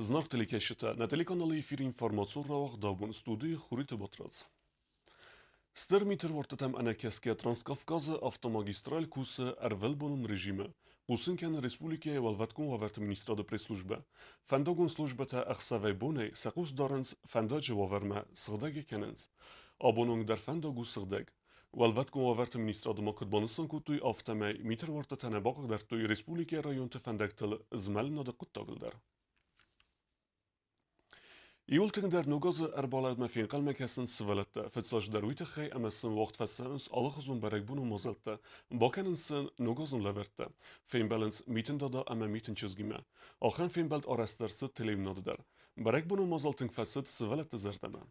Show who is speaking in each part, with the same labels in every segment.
Speaker 1: Зынаргъ телекӕсджытӕ, нӕ телеканалы эфиры информацион рауагъдабон студийы Хуриты Батрадз. Стыр митервортытӕм ӕнӕкӕсгӕ Транскавказы автомагистраль кусы ӕрвылбонон режимы, хъусын кӕны республикӕйы Уӕлвӕткон уавӕрты министрады пресс-службӕ. Фӕндагон службӕтӕ ӕхсӕвӕй-бонӕй сӕ хъус дарынц фӕндаджы уавӕрмӕ, сыгъдӕг ӕй кӕнынц. Абон онг дӕр фӕндаг у сыгъдӕг. Уӕлвӕткон уавӕрты министрады ма куыд банысан кодтой, афтӕмӕй митервортытӕ нӕ бахъыгдардтой республикӕйы районты фӕндӕгтыл змӕлынады хъуыддагыл дӕр. Иууыл тынгдӕр ног азы ӕрбалӕудмӕ фенхъӕлмӕ кӕсынц сывӕллӕттӕ. Фыццаджыдӕр уый тыххӕй, ӕмӕ сын уагъд фӕцӕуынц алыхуызон бӕрӕгбонон мадзӕлттӕ, бакӕнынц сын ногазон лӕвӕрттӕ, фембӕлынц Митын Дада ӕмӕ Митын чызгимӕ. Ахӕм фембӕлд арӕзт ӕрцыд телеуынады дӕр. Бӕрӕгбонон мадзал тынг фӕцыд сывӕллӕтты зӕрдӕмӕ.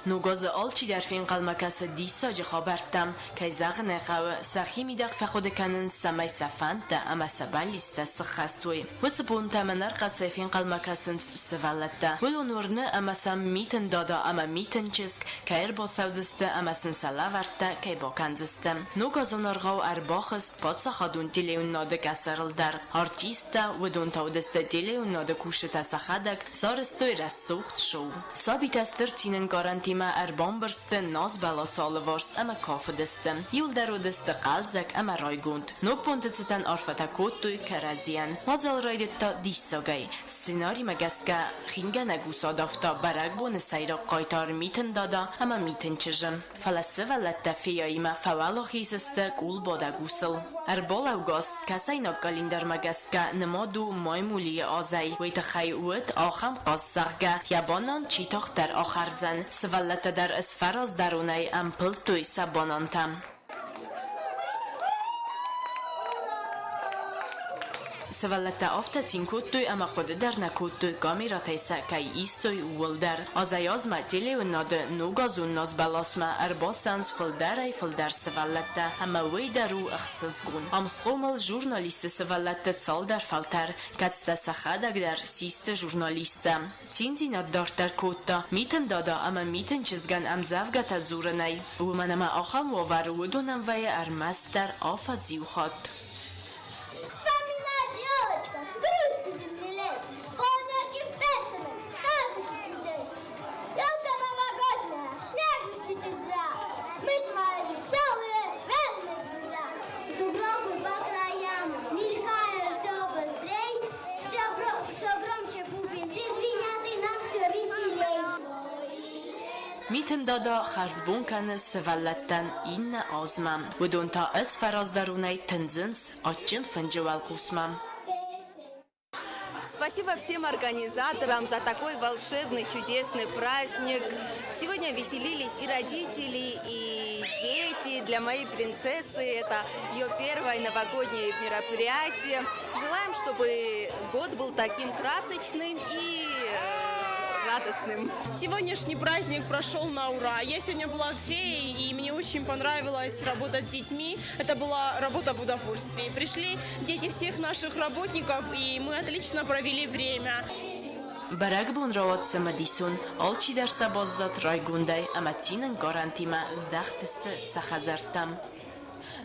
Speaker 2: Ног азы алчидӕр фенхъӕлмӕ кӕсы диссаджы хабӕрттӕм. Кӕй зӕгъын ӕй хъӕуы, сӕхимидӕг фӕхъуыды кӕнынц, цӕмӕй сӕ фӕндтӕ ӕмӕ сӕ бӕллицтӕ сыххӕст уой. Уыцы бонтӕм ӕнӕрхъӕцӕй фенхъӕлмӕ кӕсынц сывӕллӕттӕ. Уыдон уырны, ӕмӕ сӕм Митын Дада ӕмӕ Митын чызг кӕй ӕрбацӕудзысты ӕмӕ сын сӕ лӕвӕрттӕ кӕй бакӕндзысты. Ногазон аргъау ӕрбахызт паддзахадон телеуынынады къӕсӕрыл дӕр. Артисттӕ, уыдон та уыдысты телеуынынады кусджытӕ сӕхӕдӕг, сарӕзтой рӕсугъд шоу. Сабитӕ стыр цинӕнкъарӕнтимӕ ӕрбамбырд сты наз бӕласы алыварс ӕмӕ кафыдысты. Иуылдӕр уыдысты хъӕлдзӕг ӕмӕ райгонд. Ногбонты цытӕн арфӕтӕ кодтой кӕрӕдзийӕн. Мадзал райдыдта диссагӕй. Сценаримӕ гӕсгӕ хингӕнӕг ус адавта бӕрӕгбоны сӕйраг хъайтар Митын Дада ӕмӕ Митын чызджы. Фӕлӕ сывӕллӕттӕ феяимӕ фӕуӕлахиз сты къулбадӕг усыл. Ӕрбалӕугӕ скӕсӕйнаг къӕлиндармӕ гӕсгӕ нымад у маймулийы азӕй. Уый тыххӕй уыд ахӕм хъаз, зӕгъгӕ, йӕ банан чи тагъддӕр ахӕрдзӕн. Сывӕллӕттӕ дӕр ысфӕраздӕронӕй ӕмпылдтой сӕ банантӕ. Сывӕллӕттӕ афтӕ цин кодтой ӕмӕ хъуыды дӕр нӕ кодтой, камерӕтӕй сӕ кӕй истой, ууыл дӕр. Азӕй-азмӕ телеуынынады ногазон назбӕласмӕ ӕрбацӕуынц фылдӕрӕй-фылдӕр сывӕллӕттӕ ӕмӕ уый дӕр у ӕхсызгон. Ам схъомыл журналисты сывӕллӕтты цалдӕр фӕлтӕр, кӕцытӕ сӕхӕдӕг дӕр систы журналисттӕ. Циндзинад дарддӕр кодта Митын Дада ӕмӕ Митын чызгӕн ӕмдзӕвгӕтӕ дзурынӕй, уымӕн ӕмӕ ахӕм уавӕры уыдонӕн вӕййы ӕрмӕстдӕр афӕдз иу хатт.
Speaker 3: Вспоминает елочка, с грустью земли лес, полняких песенок, сказок и чудес. Елка новогодняя, не грусти ты зря, мы твои веселые, верные друзья. Сугробы по краям мелькают все быстрей, все, все громче бубенцы звенят, и нам все веселей.
Speaker 2: Митын Дада хӕрзбон кӕны сывӕллӕттӕн иннӕ азмӕ. Уыдон та ӕз фӕраздӕронӕй тындзынц адджын фынджы уӕлхъусмӕ.
Speaker 4: Спасибо всем организаторам за такой волшебный, чудесный праздник. Сегодня веселились и родители, и дети. Для моей принцессы это ее первое новогоднее мероприятие. Желаем, чтобы год был таким красочным и радостным.
Speaker 5: Сегодняшний праздник прошел на ура. Я сегодня была феей, и мне очень понравилось работать с детьми. Это была работа в удовольствии. Пришли дети всех наших работников, и мы отлично провели время.
Speaker 2: Бӕрӕгбон рауад цымыдисон, алчидӕр сӕ баззад райгондӕй ӕмӕ цинӕнкъарӕнтимӕ здӕхтысты сӕ хӕдзӕрттӕм.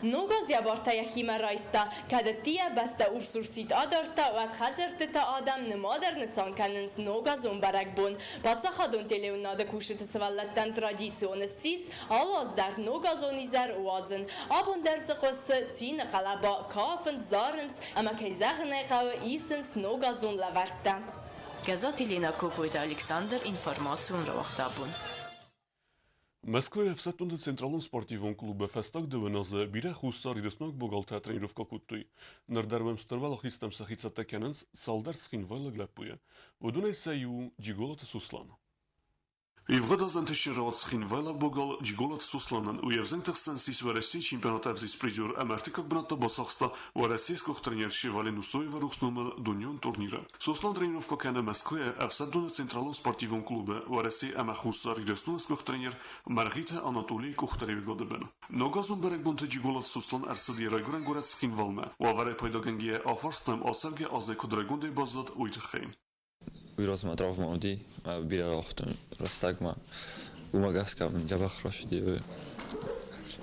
Speaker 2: Ног аз йӕ бартӕ йӕхимӕ райста, кӕд ӕддейӕ бӕстӕ урс-урсид адардта, уӕд хӕдзӕртты та адӕм нымадӕр нысан кӕнынц ногазон бӕрӕгбон. Паддзахадон телеуынынады кусджыты сывӕллӕттӕн традицион ссис алы аз дӕр ногазон изӕр уадзын. Абон дӕр дзы хъуысы цины хъӕлӕба, кафынц, зарынц ӕмӕ, кӕй зӕгъын ӕй хъӕуы, исынц ногазон лӕвӕрттӕ. Гӕззаты Елена, Кокойты Александр, информацион рауагъдабон.
Speaker 1: Мӕскуыйы ӕфсӕддонты централон спортивон клубы фӕстаг дыууӕ азы бирӕ хуссарирыстойнаг богалтӕ тренировкӕ кодтой. Ныр дӕр уӕм стыр уӕлахизтӕм сӕхи цӕттӕ кӕнынц цалдӕр цхинвайлаг лӕппуйы. Уыдонӕй сӕ иу Джиголаты Суслан. Ивгъуыд аз ӕнтыстджын цхинвайлаг богал Джиголаты Сусланӕн уый ӕвзӕнгты хсӕн ссис Уӕрӕсейы чемпионаты ӕвзист призер ӕмӕ ӕртыккаг бынат та бацахста Уӕрӕсейы сгуыхт тренер Шевали Нусоевы рухс номыл дунеон турниры. Сослан тренировкӕ кӕны Мӕскуыйы ӕфсӕддоны централон спортивон клубы Уӕрӕсе ӕмӕ Хуссар Ирыстоны сгуыхт тренер Мӕргъиты Анатолийы къухдариуӕгады бын. Ногазон бӕрӕгбонты Джиголаты Сослан ӕрцыд йӕ райгуырӕн горӕт Цхинвалмӕ. Уавӕрӕй пайдагӕнгӕйӕ афарстам, ацӕргӕ азӕй куыд райгондӕй баззад, уый тыххӕй.
Speaker 6: Уый размӕ травмӕ уыди, бирӕ рохтон рӕстӕгмӕ. Уымӕ гӕсгӕ мын дзӕбӕх рацыди.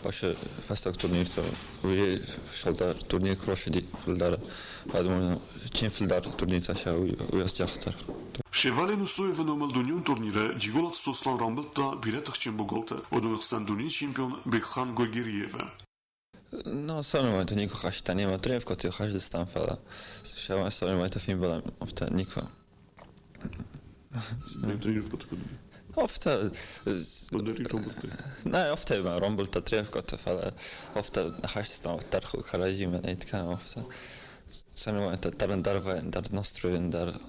Speaker 6: Ваше фӕстаг турниртӕ уый фылдӕр турнир куы рацыди фылдӕр, поэтому чем фылдӕр турниртӕ сӕ уый астӕхдӕр.
Speaker 1: Шевале Нусоевы номыл дунеон турниры Джиголаты Сослан рамбылдта бирӕ тыхджын богалты, уыдоны хсӕн дунейы чемпион Бекхан Гогериевы.
Speaker 6: Но соревнования никуы хастам, немӕ тренировкӕты хӕсдзыстӕм, фӕлӕ соревнования фембӕлӕм афтӕ никуы.
Speaker 1: Тренировкӕты куыд?
Speaker 6: Афтӕ. Нӕ, афтӕ ма рамбылдта тренировкӕты, фӕлӕ афтӕ хӕсдзыстӕм уӕддӕр кӕрӕдзимӕ нӕ кӕнӕм афтӕ. Соревнования дӕр ӕндӕр вӕййы, ӕндӕр настрой, ӕндӕр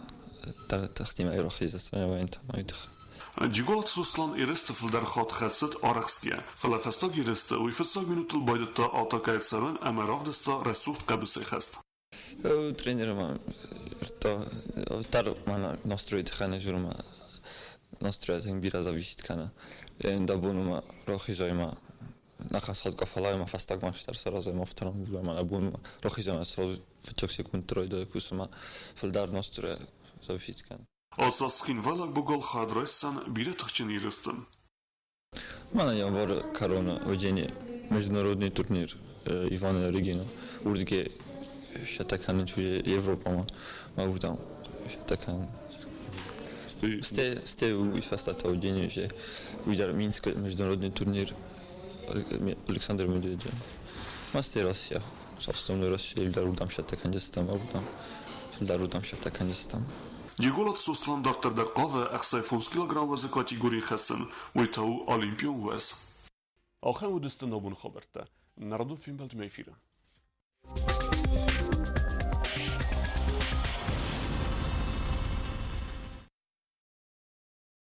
Speaker 6: дӕр тыхтимӕ ирохизы соревнования уый тыххӕй.
Speaker 1: Джиголаты Сослан ерысты фылдӕр хатт хӕцыд арӕхстгӕ, фӕлӕ фӕстаг ерысты уый фыццаг минутыл байдыдта атакӕйы цӕуын ӕмӕ равдыста рӕсугъд хъӕбысӕйхӕст.
Speaker 6: Тренер ма дӕр мӕнӕ настрой тыххӕй журма настрой тынг бирӕ зависит кӕны. Ӕндӕр бон ма рахизай ма нахӕсхатгӕ фӕлӕ ма фӕстаг матч дӕр саразай ма втором ма бон ма рахизай ма сразу фыццаг секунд райдай кусы ма фылдӕр настрой зависит кӕны.
Speaker 1: Ацы аз цхинвайлаг богал Хадрайсан бирӕ тыхджын ерысты.
Speaker 6: Мӕнӕ январы кӕроны уыдзӕни международный турнир Ивана Рыгина. Уырдыгӕй сӕттӕ кӕнынц Европӕмӕ ӕмӕ уырдӕм сӕттӕ кӕнын. Стӕй уый фӕстӕ та уыдзӕни уже уый дӕр Минскы международный турнир Александр Медведев. Ма стӕй Россия. Основной Россия дӕр уырдӕм сӕттӕ кӕндзыстӕм, уырдӕм фылдӕр уырдӕм сӕттӕ кӕндзыстӕм.
Speaker 1: Джиголаты Сослан дарддӕр дӕр хъавы 65 килограмм уӕзы категорийы хӕцын, уый та у олимпион уӕз. Ахӕм уыдысты нӕ боны хабӕрттӕ. Народон фембӕлдмӕ эфиры.